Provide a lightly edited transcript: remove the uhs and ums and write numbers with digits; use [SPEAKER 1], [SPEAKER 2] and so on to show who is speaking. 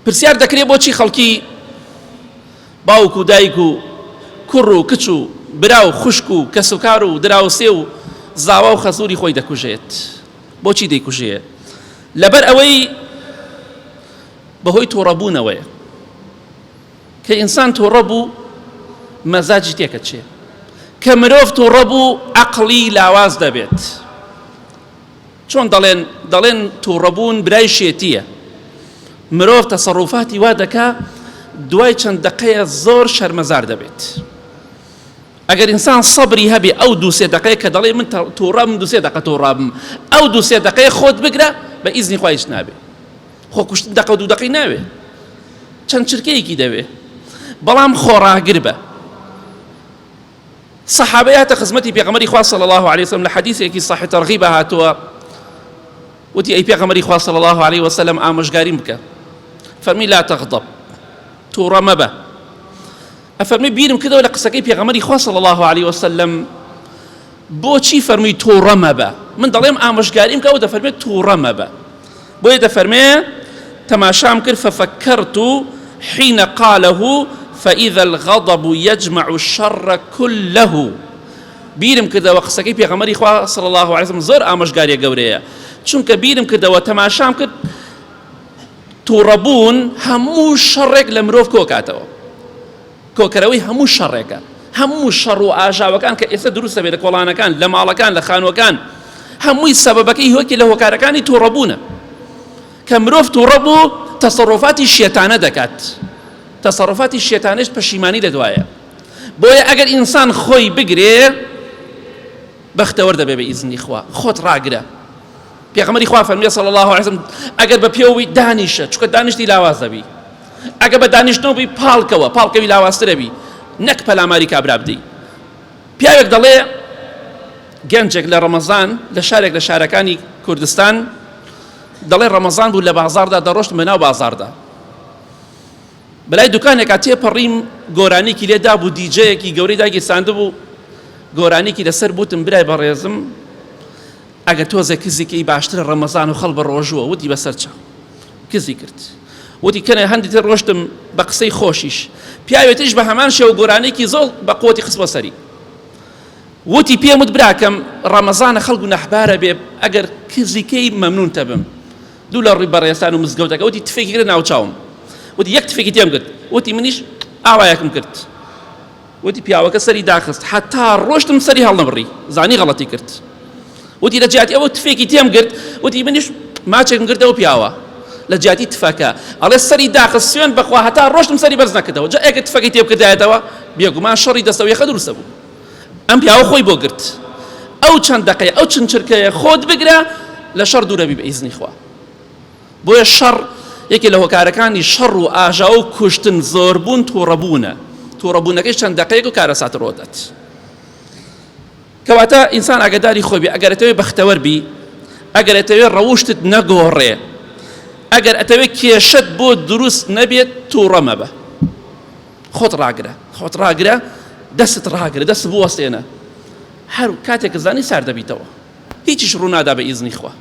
[SPEAKER 1] پرسیار دەکرێ بۆچی خەڵکی باوک و دایک و کوڕ و کچ و برا و خوشک و کەسوکار و دراوسێ و زاوا و خەزوری خۆی دەکوژێت؟ بۆچی دەیکوژێ؟ لەبەر ئەوەی بەهۆی توڕەبوونەوەیە. کە ئینسان توڕە بوو مەزاجی تێکەچێ، کە مرۆڤ توڕە بوو عەقڵی لاواز دەبێت. چۆن دەڵێن؟ دەڵێن توڕەبوون برای شێتییە. مرۆڤ تەسەڕوفاتی وا دەکا دوای چەند دەقەیە زۆر شەرمەزار دەبێت. ئەگەر ئینسان سەبری هەبێ ئەو دوو سێ دەقەیە کە دەڵێ من توڕەم دوو سێ دەقە توڕەبم ئەو دوو سێ دەقەیە خۆت بگرە بە ئیزنی خوا هیچ نابێ. خۆکوشتن دەقە دوو دەقەی ناوێ چەند چرکەیەکی دەوێ بەڵام خۆڕاگر بە. سەحابەی هاتە خزمەتی پێغەمبەری خوا صلی الله علیه وسلم لە حەدیثێکی صحیح ترغیب هاتووە وتی ئەی پێغەمبەری خوا صلی الله علیه وسلم ئامۆژگاریم بکە فەرمی لا تغضب تووڕە مەبە ئەفەرمی بیرم کردەوە لە قسەکەی پێغەمبەری خوا صلی الله علیه وسلم بۆچی فەرمی تووڕە مەبە من دەڵێم ئامۆژگاریم کە ئەو دەفەرمێت تووڕە مەبە بۆیە دەفەرمێ، تەماشام کرد، ففکرت حین قاله فاذا الغضب یجمع الشر کله، بیرم کردەوە قسەکەی پێغەمبەری خوا صلی اللە علیە وسلم زۆر ئامۆژگاریە گەورەیە، چونکە بیرم کردەوە تەماشام کرد توڕەبوون هەموو شەڕێک لە مرۆڤ کۆکاتەوە. کۆکەرەوەی هەموو شەڕێکە، هەموو شەڕ و ئاژاوەکان کە ئێستا دروست دەبێت لە کۆڵانەکان، لە ماڵەکان، لە خانووەکان، هەمووی سەبەبەکەی هۆکی لە هۆکارەکانی توڕەبوونە. کە مرۆڤ توڕە بوو تەسەڕۆفاتی شێتانە دەکات، تەسەڕۆفاتی شێتانەش پەشیمانی لە دوایە. بۆیە ئەگەر ئینسان خۆی بگرێ بەختەوەر دەبێ بە ئیزنی خوا. خۆت ڕاگرە. پێغەمبەری خوا فەرمی صلی الله علیه وسلم ئەگەر بە پێوە بووی دانیشە، چونکە دانیشتی لاواز دەبی. ئەگەر بە دانیشتنەوە بووی پاڵکەوە، پاڵکەوی لاوازترە بی، نەک پەلاماری کابرا بدەی. پیاوێک دەڵێ گەنجێک لە ڕەمەزان لە شارێک لە شارەکانی کوردستان دەڵێ ڕەمەزان بوو لە بازاڕدا دەڕۆشتم بە ناو بازاڕدا بەلای دوکانێکا تێپەڕیم گۆرانیکی لێ دابوو دیجەیەکی گەورەی داگیرساندبوو گۆرانیکی لەسەر بوتم برای بەڕێزم ئەگەر تۆزێک کزی کەی باشترە ڕەمەزان و خەڵ بە ڕۆژووە وتی بەسەر چاو کزی کرد وتی کەنێ هەندی تر ڕۆشتم بە قسەی خۆشیش پیاوێتیش بە هەمان شێوە گۆرانێکی زۆڵ بە قوتی خستمە سەری وتی پێم وت براکەم ڕەمەزانە خەڵک و نەحبارە بێ ئەگەر کزی کەی مەمنون تەبم دوو لە ڕووی بەڕێزان و مزگەوتەکە وتی تفێکی کرد ناوچاوم وتی یەک تفێکی تێم کرد وتی منیش ئاوایەکم کرد وتی پیاوەکە سەری داخست حتا ڕۆشتم سەری هەڵنەبڕی زانی غەڵەتی کرد وتی لە جیاتی ئەوە تفێکی تێم گرت وتی منیش ماچێکم گرتەوە پیاوە لە جیاتی تفەکە ئەڵێ سەری داخست سوێن بەخوا هەتا ڕۆشتم سەری بەرز نەکردەوە جا ئەگەر تفەکەی تێ بکردایەتەوە بێگومان شەڕی دەستەوە یەخە دروستە بوو ئەم پیاوە خۆی بۆ گرت ئەو چەند دەقەیە ئەو چەند چرکەیە خۆت بگرە لە شەڕ دوورەبی بە ئیزنی خوا بۆیە شەڕ یەکێ لە هۆکارەکانی شەڕ و ئاژاوە و کوشتن زۆربوون توڕەبوونە، توڕەبوونەکەیش چەند دەقەیەک و کارەسات ڕوودەدات. کەواتە ئینسان ئاگاداری خۆی بێ، ئەگەر ئەتەوێ بەختەوەر بی، ئەگەر ئەتەوێ ڕەوشتت نەگۆڕێ، ئەگەر ئەتەوێ کێشەت بۆ دروست نەبێت توڕە مەبە. خۆت ڕاگرە، خۆت ڕاگرە، دەستت ڕاگرە، دەست بوەستێنە. هەر کاتێک زانی سارد دەبیتەوە. هیچیش ڕوونادا بە ئیزنی خوا.